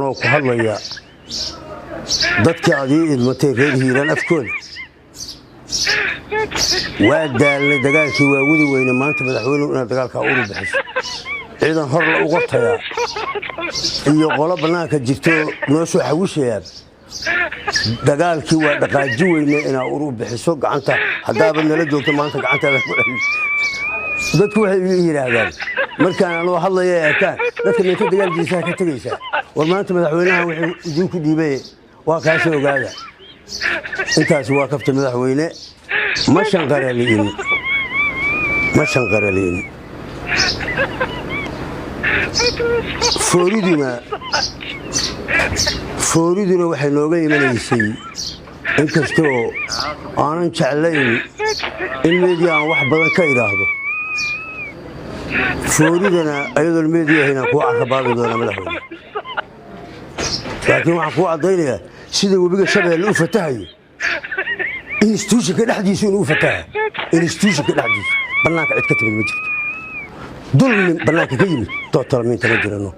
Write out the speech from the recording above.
Oo ku hadlaya dadkii aad ii idmatay, reer Hiiraan afkooda, waa daalnay dagaalkii, waa wadi weyne. Maanta, madaxweynuhu, inaad dagaalkaa uru bixiso, ciidan hor la u qortayaa iyo qolo bannaanka jirto noo soo xawishayaa, dagaalkii waa dhaqaaji weyne, inaa uru bixiso gacanta. Haddaabad nala joogto maanta, gacantaada ku celiso. Dadku waxay ii yidhaahdaan markaan anoo hadlaya ay arkaan dadka meenta dagaalkiisaa ka tegaysaa. War maanta madaxweynahan wuxuu idinku dhiibay waa kaasoo ogaada. Intaasi waa kafta, madaxweyne. Ma shanqarali'in, ma shanqarali'in. Fooriduna waxay nooga imanaysay, inkastoo aanan jeclayn in media aan wax badan ka idhaahdo, fooridana ayadoon media ahayn aan kuu carabaabi doonaa, madaxweyne. Laakiin waxaan kuu caddaynayaa sida webiga Shabeelle u fatahayo institutionka dhexdiisu inuu u fataha. Institutionka dhexdiisa bannaanka cid ka timid ma jirto. Dulmi bannaanka ka yimid tootalamiinta ma jirano.